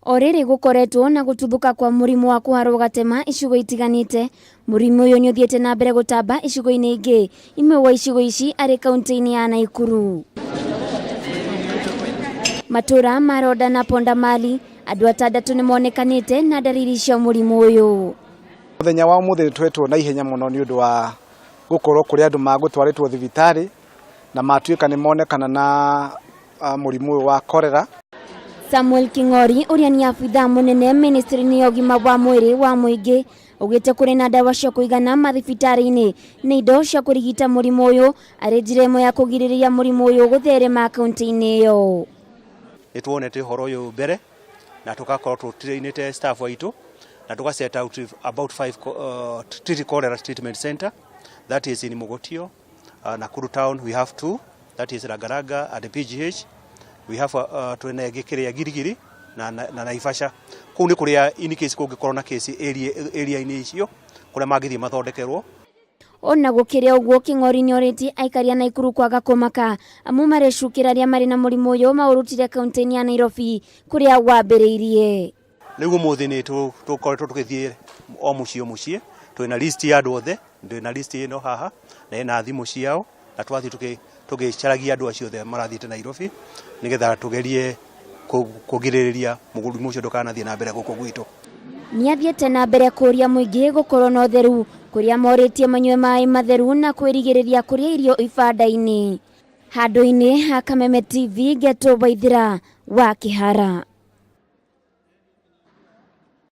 O rĩrĩ gũkoretwo na gũtuthũka kwa mũrimũ wa kũharwo gatema icigo itiganĩte, mũrimũ ũyũ nĩ ũthiĩte na mbere gũtamba icigo-inĩ ingĩ, imwe wa icigo ici arĩ kaunti-inĩ ya Naikuru. Matũra ma Ronda na Pondamali, andũ atandatũ nĩ monekanĩte na ndariri cia mũrimũ ũyũ. Mũthenya wa ũmũthĩ nĩ twetwo na ihenya mũno nĩ ũndũ wa gũkorwo kũrĩ andũ magũtwarĩtwo thibitarĩ na matuĩka nĩ monekana na mũrimũ ũyũ wa korera. Samuel King'ori ũrĩa nĩ abithaa mũnene ministry-inĩ ya ũgima wa mwĩrĩ wa mũingĩ augĩte kũrĩ na ndawa cia kũigana mathibitarĩ-inĩ na indo cia kũrigita mũrimũ ũyũ arĩ njĩra ĩmwe ya kũgirĩrĩria mũrimũ ũyũ gũtherema kaunti-inĩ ĩyo. Nĩ tuonete ũhoro ũyũ mbere na tũgakorwo tũtrainĩte staff aitũ na tũga set out about 5 treat cholera treatment center, that is in Mogotio, Nakuru town we have two, that is Lagalaga and PGH. We have twĩna ĩngĩ kĩrĩa Girigiri na Naivasha. Kũu nĩ kũrĩa in case kũngĩkorwo na case area-inĩ icio kũrĩa mangĩthiĩ mathondekerwo. Ona gũkĩrĩ ũguo, Kĩng'ori nĩorĩtie aikari a Naikuru kwaga kũmaka amu marecukĩra arĩa marĩ na mũrimũ ũyũ maũrutire kaunti-inĩ ya Nairobi kũrĩa wambĩrĩirie. Rĩu ũmũthĩ nĩ tũkoretwo tũgĩthiĩ o mũciĩ o mũciĩ, twĩna list ya andũ othe, ndĩna list ĩno haha na ĩna thimũ ciao, na twathiĩ tũgĩcaragia andũ acio othe marathiĩte Nairobi nĩgetha tũgerie kũgirĩrĩria mũrimũ ũcio ndũkanathiĩ na mbere gũkũ gwitũ. Nĩathiĩte na mbere kũria mũingĩ gũkorwo na ũtheru kũrĩa morĩtie manyue maĩ matheru na kwĩrigĩrĩria kũrĩa irio ibanda-inĩ. Handũ-inĩ ha Kameme TV, Ngetwo Waithĩra wa Kĩhara.